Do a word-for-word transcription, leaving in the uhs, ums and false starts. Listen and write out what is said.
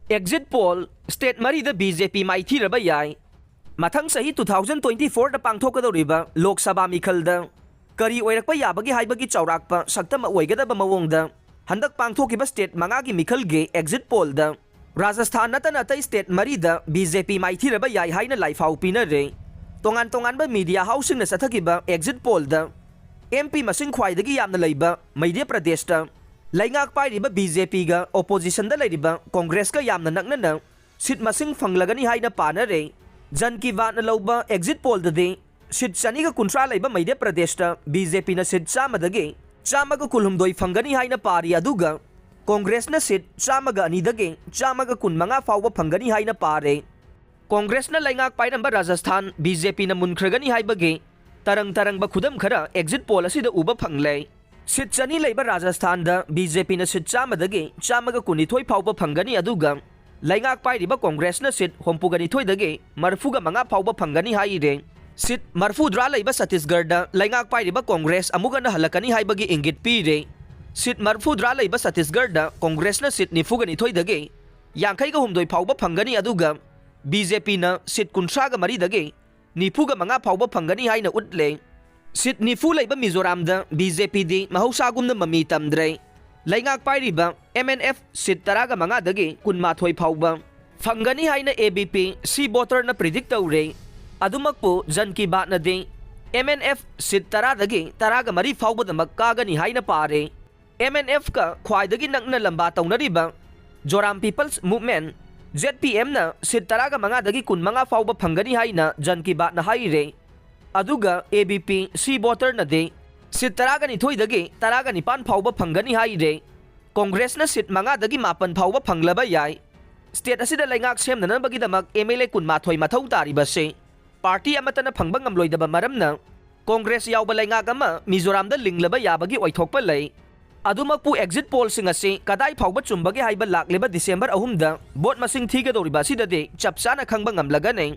Exit poll, state ꯃꯔꯤꯗ B J P ꯃꯥꯏꯊꯤꯔꯕ ꯌꯥꯏ꯫ ꯃꯊꯪ ꯆꯍꯤ two thousand twenty fourꯗ ꯄꯥꯡꯊꯣꯛꯀꯗꯧꯔꯤꯕ Lok Sabha ꯃꯤꯈꯜꯗ ꯀꯔꯤ ꯑꯣꯏꯔꯛꯄ ꯌꯥꯕꯒꯦ ꯍꯥꯏꯕꯒꯤ ꯆꯥꯎꯔꯥꯛꯄ ꯁꯛꯇꯝ ꯑꯣꯏꯒꯗꯕ ꯃꯑꯣꯡꯗ ꯍꯟꯗꯛ ꯄꯥꯡꯊꯣꯛꯈꯤꯕ state ꯃꯉꯥꯒꯤ ꯃꯤꯈꯜꯒꯤ exit pollꯗ ꯔꯥꯖꯁꯊꯥꯟ ꯅꯠꯇꯅ ꯑꯇꯩ state ꯃꯔꯤꯗ B J P ꯃꯥꯏꯊꯤꯔꯕ ꯌꯥꯏ ꯍꯥꯏꯅ ꯂꯥꯏꯐꯥꯎ ꯄꯤꯅꯔꯦ꯫ ꯇꯣꯉꯥꯟ ꯇꯣꯉꯥꯟꯕ media houseꯁꯤꯡꯅ ꯆꯠꯊꯈꯤꯕ exit pollꯗ M P ꯃꯁꯤꯡ ꯈ꯭ꯋꯥꯏꯗꯒꯤ ꯌꯥꯝꯅ ꯂꯩꯕ ꯃꯙ꯭ꯌ ꯄ꯭ꯔꯗꯦꯁꯇ ꯂꯩꯉꯥꯛ ꯄꯥꯏꯔꯤꯕ B J Pꯒ oppositionꯗ ꯂꯩꯔꯤꯕ ꯀꯣꯡꯒ꯭ꯔꯦꯁꯀ ꯌꯥꯝꯅ ꯅꯛꯅꯅ seat ꯃꯁꯤꯡ ꯐꯪꯂꯒꯅꯤ ꯍꯥꯏꯅ ꯄꯥꯅꯔꯦ꯫ ꯖꯟ ꯀꯤ ꯕꯥꯠꯅ ꯂꯧꯕ exit pollꯗꯗꯤ seat ꯆꯅꯤꯒ ꯀꯨꯟꯊ꯭ꯔꯥ ꯂꯩꯕ ꯃꯙ꯭ꯌ ꯄ꯭ꯔꯗꯦꯁꯇ B J Pꯅ seat ꯆꯥꯝꯃꯗꯒꯤ ꯆꯥꯝꯃꯒ ꯀꯨꯟꯍꯨꯝꯗꯣꯏ ꯐꯪꯒꯅꯤ ꯍꯥꯏꯅ ꯄꯥꯔꯤ, ꯑꯗꯨꯒ ꯀꯣꯡꯒ꯭ꯔꯦꯁꯅ seat ꯆꯥꯝꯃꯒ ꯑꯅꯤꯗꯒꯤ ꯆꯥꯝꯃꯒ ꯀꯨꯟꯃꯉꯥ ꯐꯥꯎꯕ ꯐꯪꯒꯅꯤ ꯍꯥꯏꯅ ꯄꯥꯔꯦ꯫ ꯀꯣꯡꯒ꯭ꯔꯦꯁꯅ ꯂꯩꯉꯥꯛ ꯄꯥꯏꯔꯝꯕ ꯔꯥꯖꯁꯊꯥꯟ B J Pꯅ ꯃꯨꯟꯈ꯭ꯔꯒꯅꯤ ꯍꯥꯏꯕꯒꯤ ꯇꯔꯪ ꯇꯔꯪꯕ ꯈꯨꯗꯝ ꯈꯔ exit poll ꯑꯁꯤꯗ ꯎꯕ ꯐꯪꯂꯦ꯫ Seat ꯆꯅꯤ ꯂꯩꯕ ꯔꯥꯖꯁꯊꯥꯟꯗ B J Pꯅ seat ꯆꯥꯝꯃꯗꯒꯤ ꯆꯥꯝꯃꯒ ꯀꯨꯟꯅꯤꯊꯣꯏ ꯐꯥꯎꯕ ꯐꯪꯒꯅꯤ, ꯑꯗꯨꯒ ꯂꯩꯉꯥꯛ ꯄꯥꯏꯔꯤꯕ ꯀꯣꯡꯒ꯭ꯔꯦꯁꯅ seat ꯍꯨꯝꯐꯨꯒ ꯅꯤꯊꯣꯏꯗꯒꯤ ꯃꯔꯤꯐꯨꯒ ꯃꯉꯥ ꯐꯥꯎꯕ ꯐꯪꯒꯅꯤ ꯍꯥꯏꯔꯦ꯫ Seat ꯃꯔꯤꯐꯨꯇꯔꯥ ꯂꯩꯕ ꯆꯇꯤꯁꯒꯔꯗ ꯂꯩꯉꯥꯛ ꯄꯥꯏꯔꯤꯕ ꯀꯣꯡꯒ꯭ꯔꯦꯁ ꯑꯃꯨꯛ ꯍꯟꯅ ꯍꯜꯂꯛꯀꯅꯤ ꯍꯥꯏꯕꯒꯤ ꯏꯪꯒꯤꯠ ꯄꯤꯔꯦ꯫ Seat ꯃꯔꯤꯐꯨꯇꯔꯥ ꯂꯩꯕ ꯆꯇꯤꯁꯒꯔꯗ ꯀꯣꯡꯒ꯭ꯔꯦꯁꯅ seat ꯅꯤꯐꯨꯒ ꯅꯤꯊꯣꯏꯗꯒꯤ ꯌꯥꯡꯈꯩꯒ ꯍꯨꯝꯗꯣꯏ ꯐꯥꯎꯕ ꯐꯪꯒꯅꯤ, ꯑꯗꯨꯒ B J Pꯅ seat ꯀꯨꯟꯊ꯭ꯔꯥꯒ ꯃꯔꯤꯗꯒꯤ ꯅꯤꯐꯨꯒ ꯃꯉꯥ ꯐꯥꯎꯕ ꯐꯪꯒꯅꯤ ꯍꯥꯏꯅ ꯎꯠꯂꯦ꯫ Seat ꯅꯤꯐꯨ ꯂꯩꯕ ꯃꯤꯖꯣꯔꯥꯝꯗ B J Pꯗꯤ ꯃꯍꯧꯁꯥꯒꯨꯝꯅ ꯃꯃꯤ ꯇꯝꯗ꯭ꯔꯦ꯫ ꯂꯩꯉꯥꯛ ꯄꯥꯏꯔꯤꯕ M N F seat ꯇꯔꯥꯒ ꯃꯉꯥꯗꯒꯤ ꯀꯨꯟꯃꯥꯊꯣꯏ ꯐꯥꯎꯕ ꯐꯪꯒꯅꯤ ꯍꯥꯏꯅ A B P C voterꯅ predict ꯇꯧꯔꯦ꯫ ꯑꯗꯨꯃꯛꯄꯨ ꯖꯟ ꯀꯤ ꯕꯥꯠꯅꯗꯤ M N F seat ꯇꯔꯥꯗꯒꯤ ꯇꯔꯥꯒ ꯃꯔꯤ ꯐꯥꯎꯕꯗꯃꯛ ꯀꯥꯒꯅꯤ ꯍꯥꯏꯅ ꯄꯥꯔꯦ꯫ M N Fꯀ ꯈ꯭ꯋꯥꯏꯗꯒꯤ ꯅꯛꯅ ꯂꯝꯕꯥ ꯇꯧꯅꯔꯤꯕ ꯖꯣꯔꯥꯝ People's Movement, Z P Mꯅ seat ꯇꯔꯥꯒ ꯃꯉꯥꯗꯒꯤ ꯀꯨꯟꯃꯉꯥ ꯐꯥꯎꯕ ꯐꯪꯒꯅꯤ ꯍꯥꯏꯅ ꯖꯟ ꯀꯤ ꯕꯥꯠꯅ ꯍꯥꯏꯔꯦ꯫ ꯑꯗꯨꯒ A B P C voterꯅꯗꯤ seat ꯇꯔꯥꯒ ꯅꯤꯊꯣꯏꯗꯒꯤ ꯇꯔꯥꯒ ꯅꯤꯄꯥꯟ ꯐꯥꯎꯕ ꯐꯪꯒꯅꯤ ꯍꯥꯏꯔꯦ꯫ ꯀꯣꯡꯒ꯭ꯔꯦꯁꯅ seat ꯃꯉꯥꯗꯒꯤ ꯃꯥꯄꯟ ꯐꯥꯎꯕ ꯐꯪꯂꯕ ꯌꯥꯏ꯫ State ꯑꯁꯤꯗ ꯂꯩꯉꯥꯛ ꯁꯦꯝꯅꯅꯕꯒꯤꯗꯃꯛ M L A ꯀꯨꯟꯃꯥꯊꯣꯏ ꯃꯊꯧ ꯇꯥꯔꯤꯕꯁꯤ party ꯑꯃꯠꯇꯅ ꯐꯪꯕ ꯉꯝꯂꯣꯏꯗꯕ ꯃꯔꯝꯅ ꯀꯣꯡꯒ꯭ꯔꯦꯁ ꯌꯥꯎꯕ ꯂꯩꯉꯥꯛ ꯑꯃ ꯃꯤꯖꯣꯔꯥꯝꯗ ꯂꯤꯡꯂꯕ ꯌꯥꯕꯒꯤ ꯑꯣꯏꯊꯣꯛꯄ ꯂꯩ꯫ ꯑꯗꯨꯃꯛꯄꯨ exit pollꯁꯤꯡ ꯑꯁꯤ ꯀꯗꯥꯏ ꯐꯥꯎꯕ ꯆꯨꯝꯕꯒꯦ ꯍꯥꯏꯕ ꯂꯥꯛꯂꯤꯕ December ꯑꯍꯨꯝꯗ vote ꯃꯁꯤꯡ ꯊꯤꯒꯗꯧꯔꯤꯕ ꯑꯁꯤꯗꯗꯤ ꯆꯞ ꯆꯥꯅ ꯈꯪꯕ ꯉꯝꯂꯒꯅꯤ꯫